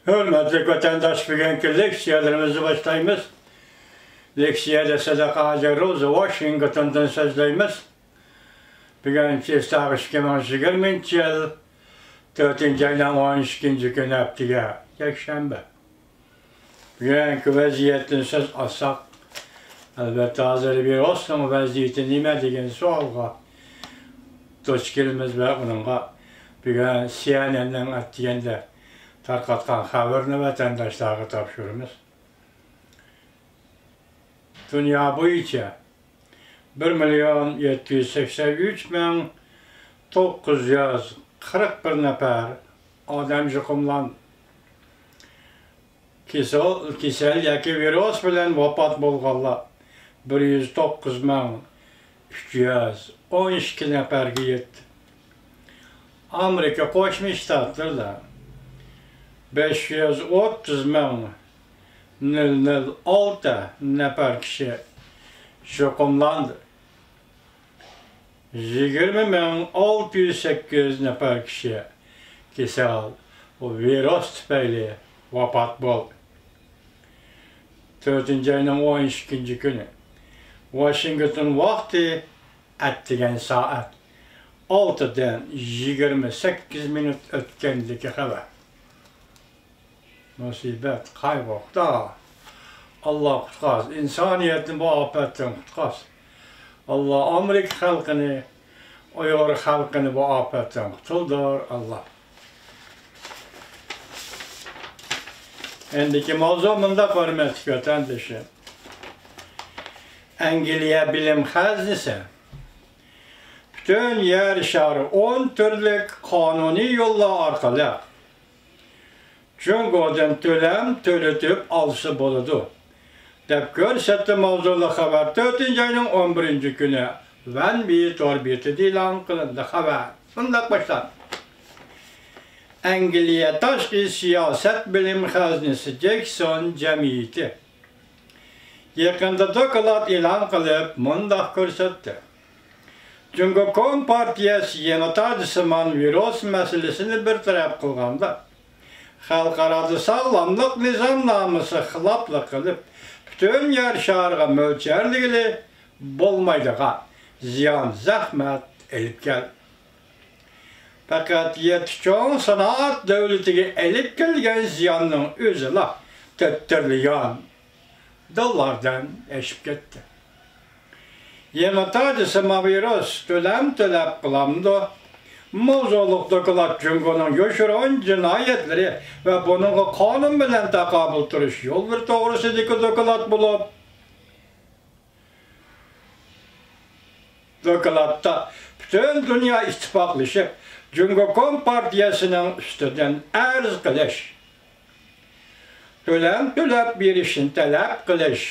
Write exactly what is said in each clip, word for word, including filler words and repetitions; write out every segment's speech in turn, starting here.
ھۆرمەتلىك ۋەتەنداش، بۈگۈنكى لېكسىيەلىرىمىزنى باشلايمىز. لېكسىيەدە سەدىقە ھاجى روزا ۋاشىنگتوندىن سۆزلەيمىز. بۈگۈن چىستا ئىككى مىڭ يىگىرمىنچى يىل تۆتىنچى ئاينىڭ ئون ئىككىنچى كۈنى، ھەپتىگە يەكشەنبە. بۈگۈنكى ۋەزىيەتتىن سۆز ئاچساق، ئەلۋەتتە، ھازىر ۋىرۇسنىڭ ۋەزىيىتى نېمە دېگەن سوئالغا دۇچ كېلىمىز ۋە ئۇنىڭغا بۈگۈن سىئېنئېننىڭ ئەتىگەندە تارقاتقان خەۋىرىنى ۋەتەنداشلارغا تاپشۇرىمىز. دۇنيا بويىچە بىر مىليون يەتتە يۈز سەكسەن ئۈچ مىڭ توققۇز يۈز قىرىق بىر نەپەر ئادەم يۇقۇملان-، كېسەل، كېسەل ياكى ۋىرۇس بىلەن ۋاپات بولغانلار بىر يۈز توققۇز مىڭ ئۈچ يۈز ئون ئىككى نەپەرگە يەتتى. ئامېرىكا قوشما شتاتلىرىدا بەش يۈز ئوتتۇز مىڭ نۆل نۆل ئالتە نەپەر كىشى يۇقۇملاندى. يىگىرمە مىڭ ئالتە يۈز سەككىز نەپەر كىشى كېسەل، بۇ ۋىرۇس تۈپەيلى ۋاپات بولدى. تۆتىنچى ئاينىڭ ئون ئىككىنچى كۈنى، ۋاشىنگتون ۋاقتى ئەتىگەن سائەت ئالتىدىن يىگىرمە سەككىز مىنۇت ئۆتكەندىكى خەۋەر. مۇسىبەت، قايغۇ، خۇدا. ئاللا قۇتقارسۇن. ئىنسانىيەتنى بۇ ئاپەتتىن قۇتقارسۇن. ئاللا ئامېرىكا خەلقىنى، ئۇيغۇر خەلقىنى بۇ ئاپەتتىن قۇتۇلدۇر، ئاللا. ئەندىكى ماۋزۇ مۇنداق، ھۆرمەتلىك ۋەتەندىشىم. ئەنگلىيە بىلىم خەزنىسى پۈتۈن يەر شارى ئون تۈرلۈك قانۇنىي يوللار ئارقىلىق جۇڭگودىن تۆلەم تۆلىتىپ ئالسا بولىدۇ، دەپ كۆرسەتتى. ماۋزۇلۇق خەۋەر تۆتىنچى ئاينىڭ ئون بىرىنچى كۈنى ۋەنۋى تور بېتىدە ئېلان قىلىندى. خەۋەر مۇنداق باشلاندى. ئەنگلىيە تاشقى سىياسەت بىلىم خەزنىسى جېكسون جەمئىيىتى يېقىندا دوكلات ئېلان قىلىپ مۇنداق كۆرسەتتى. جۇڭگو كومپارتىيەسى يېڭى تاجسىمان ۋىرۇس مەسىلىسىنى بىر تەرەپ قىلغاندا، خەلقئارادا ساغلاملىق نىزامنامىسى خىلاپلىق قىلىپ، پۈتۈن يەر شارىغا مۆلچەرلىگىلى بولمايدىغان زىيان، زەخمەت ئېلىپ كەلدى. پەقەت يەتتە چوڭ سانائەت دۆلىتىگە ئېلىپ كەلگەن زىياننىڭ ئۆزىلا تۆت تىرىليون دوللاردىن ئېشىپ كەتتى. يېڭى تاجسىمان ۋىرۇس تۆلەم تۆلەپ قىلامدۇ؟ ماۋزۇلۇق دوكلات جۇڭگونىڭ يوشۇرۇن جىنايەتلىرى ۋە بۇنىڭغا قانۇن بىلەن تاقابىل تۇرۇش يوللىرى توغرىسىدىكى دوكلات بولۇپ، دوكلاتتا پۈتۈن دۇنيا ئىتتىپاقلىشىپ، جۇڭگو كومپارتىيەسىنىڭ ئۈستىدىن ئەرز قىلىش، تۆلەم تۆلەپ بېرىشنى تەلەپ قىلىش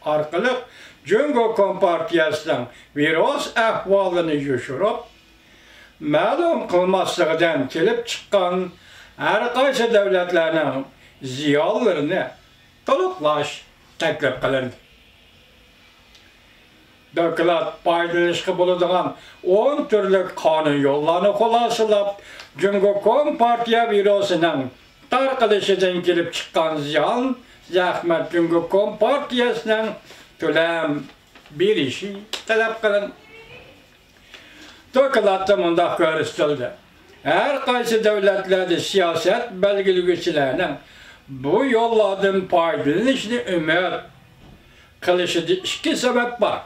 ئارقىلىق جۇڭگو كومپارتىيەسىنىڭ ۋىرۇس ئەھۋالىنى يوشۇرۇپ، مەلۇم قىلماسلىقىدىن كېلىپ چىققان ھەر قايسى دۆلەتلەرنىڭ زىيانلىرىنى تولۇقلاش تەكلىپ قىلىندى. دوكلات پايدىلىنىشقا بولىدىغان ئون تۈرلۈك قانۇن يوللارنى خۇلاسىلاپ، جۇڭگو كومپارتىيە ۋىرۇسىنىڭ تارقىلىشىدىن كېلىپ چىققان زىيان، زەخمەت جۇڭگو كومپارتىيەسىنىڭ تۆلەم بېرىشى تەلەپ قىلىندى. دوكلاتتا مۇنداق كۆرسىتىلدى: ھەر قايسى دۆلەتلەردە سىياسەت بەلگىلىگۈچىلەرنىڭ بۇ يوللاردىن پايدىلىنىشىنى ئۈمىد قىلىشىدا ئىككى سەۋەب بار.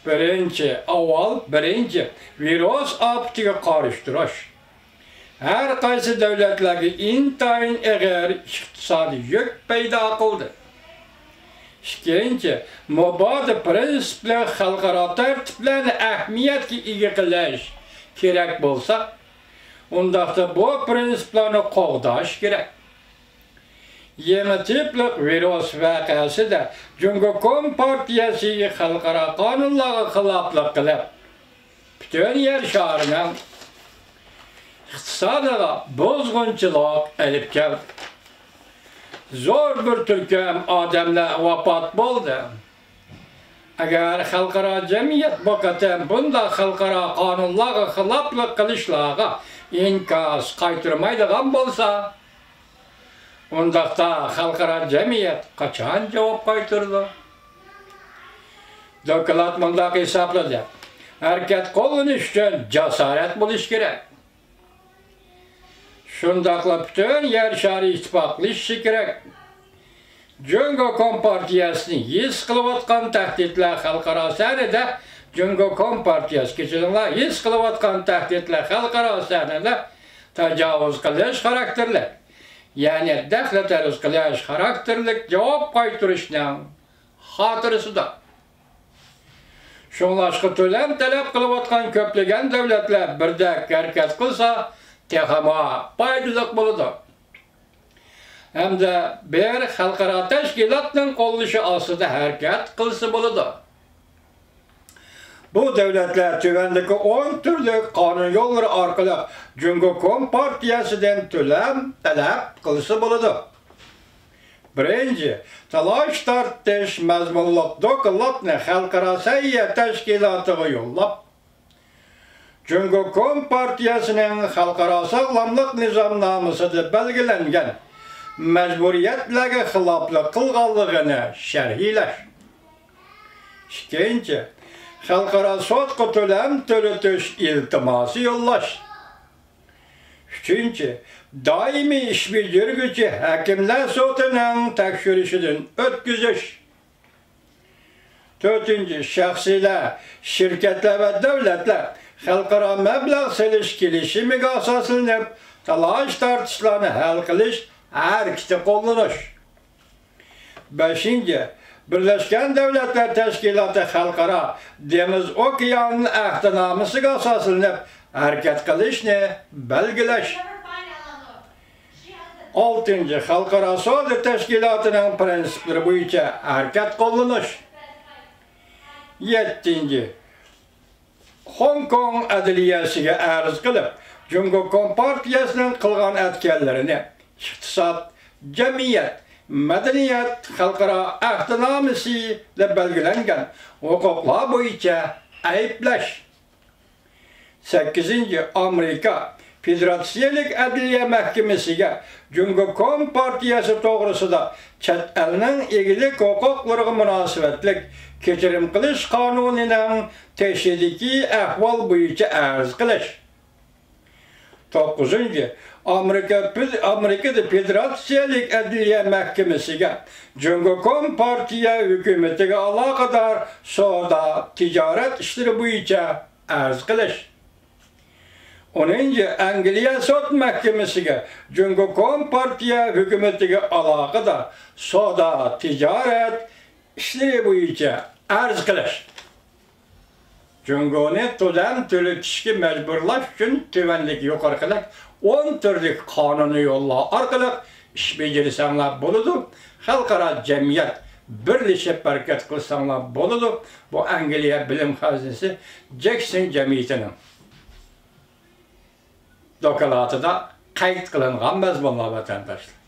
بىرىنچى، ئاۋۋال بىرىنچى ۋىرۇس ئاپىتىگە قارشى تۇرۇش ھەر قايسى دۆلەتلەرگە ئىنتايىن ئېغىر ئىقتىسادىي يۈك پەيدا قىلدى. ئىككىنچى، مۇبادا پىرىنسىپلىق خەلقئارا تەرتىپلەرنى ئەھمىيەتكە ئىگە قىلىش كېرەك بولسا، ئۇنداقتا بۇ پىرىنسىپلارنى قوغداش كېرەك. يېڭى تىپلىق ۋىرۇس ۋەقەسىدە جۇڭگو كومپارتىيەسى خەلقئارا قانۇنلارغا خىلاپلىق قىلىپ، پۈتۈن يەر شارىنىڭ ئىقتىسادىغا بۇزغۇنچىلىق ئېلىپ كەلدى. زور بىر تۈركۈم ئادەملەر ۋاپات بولدى. ئەگەر خەلقئارا جەمئىيەت بۇ قېتىم بۇنداق خەلقئارا قانۇنلارغا خىلاپلىق قىلىشلارغا ئىنكاس قايتۇرمايدىغان بولسا، ئۇنداقتا خەلقئارا جەمئىيەت قاچان جاۋاب قايتۇرىدۇ؟ دوكلات مۇنداق ھېسابلىدى: ھەرىكەت قوللىنىش ئۈچۈن جاسارەت بولۇش كېرەك. شۇنداقلا پۈتۈن يەر شارى ئىتتىپاقلىشىشى كېرەك. جۇڭگو كومپارتىيەسىنى ھېس قىلىۋاتقان تەھدىتلەر خەلقئارا سەھنىدە، جۇڭگو كومپارتىيەسى، كېچىرىڭلار، ھېس قىلىۋاتقان تەھدىتلەر خەلقئارا سەھنىدە تاجاۋۇز قىلىش خاراكتېرلىك، يەنى دەخلى تەرۇز قىلىش خاراكتېرلىك جاۋاب قايتۇرۇشنىڭ خاتىرىسىدۇر. شۇڭلاشقا تۆلەم تەلەپ قىلىۋاتقان كۆپلىگەن دۆلەتلەر بىردەك ھەرىكەت قىلسا، تېخىمۇ پايدىلىق بولىدۇ. ھەمدە بىر خەلقئارا تەشكىلاتنىڭ قوللىشى ئاستىدا ھەرىكەت قىلسا بولىدۇ. بۇ دۆلەتلەر تۆۋەندىكى ئون تۈرلۈك قانۇن يوللىرى ئارقىلىق جۇڭگو كومپارتىيەسىدىن تۆلەم تەلەپ قىلسا بولىدۇ. بىرىنچى، تالاش-تارتىش مەزمۇنلۇق دوكلاتنى خەلقئارا سەھىيە تەشكىلاتىغا يوللاپ، جۇڭگو كومپارتىيەسىنىڭ خەلقئارا ساغلاملىق نىزامنامىسىدا بەلگىلەنگەن مەجبۇرىيەتلەرگە خىلاپلىق قىلغانلىقىنى شەرھلەش. ئىككىنچى، خەلقئارا سوتقا تۆلەم تۆلىتىش ئىلتىماسى يوللاش. ئۈچىنچى، دائىمىي ئىش بېجىرگۈچى ھاكىملەر سوتىنىڭ تەكشۈرۈشىدىن ئۆتكۈزۈش. تۆتىنچى، شەخسلەر، شىركەتلەر ۋە دۆلەتلەر خەلقئارا مەبلەغ سېلىش كېلىشىمىگە ئاساسلىنىپ، تالاش-تارتىشلارنى ھەل قىلىش ھەرىكىتى قوللىنىش. بەشىنچى، بىرلەشكەن دۆلەتلەر تەشكىلاتى خەلقئارا دېڭىز ئوكيان ئەھدىنامىسىگە ئاساسلىنىپ ھەرىكەت قىلىشنى بەلگىلەش. ئالتىنچى، خەلقئارا سودا تەشكىلاتىنىڭ پىرىنسىپلىرى بويىچە ھەرىكەت قوللىنىش. يەتتىنچى، خوڭكوڭ ئەدلىيەسىگە ئەرز قىلىپ، جۇڭگو كومپارتىيەسىنىڭ قىلغان-ئەتكەنلىرىنى ئىقتىساد، جەمئىيەت، مەدەنىيەت، خەلقئارا ئەھدىنامىسىدە بەلگىلەنگەن ھوقۇقلار بويىچە ئەيىبلەش. سەككىزىنچى، ئامېرىكا فېدېراتسىيەلىك ئەدلىيە مەھكىمىسىگە جۇڭگو كومپارتىيەسى توغرىسىدا چەت ئەلنىڭ ئىگىلىك ھوقۇقلىرىغا مۇناسىۋەتلىك كەچۈرۈم قىلىش قانۇنىنىڭ تېشىدىكى ئەھۋال بويىچە ئەرز قىلىش. توققۇزىنچى، ئامېرىكا، ئامېرىكىدا فېدېراتسىيەلىك ئەدلىيە مەھكىمىسىگە جۇڭگو كومپارتىيە ھۆكۈمىتىگە ئالاقىدار سودا، تىجارەت ئىشلىرى بويىچە ئەرز قىلىش. ئونىنچى، ئەنگلىيە سوت مەھكىمىسىگە جۇڭگو كومپارتىيە ھۆكۈمىتىگە ئالاقىدار سودا، تىجارەت ئىشلىرى بويىچە ئەرز قىلىش. جۇڭگونى تۆلەم تۆلىتىشكە مەجبۇرلاش ئۈچۈن تۆۋەندىكى يۇقىرىقىدەك ئون تۈرلۈك قانۇنىي يوللار ئارقىلىق ئىش بېجىرسەڭلار بولىدۇ. خەلقئارا جەمئىيەت بىرلىشىپ ھەرىكەت قىلساڭلار بولىدۇ. بۇ ئەنگلىيە بىلىم خەزنىسى جېكسون جەمئىيىتىنىڭ دوكلاتىدا قەيت قىلىنغان مەزمۇنلار، ۋەتەنداشلار.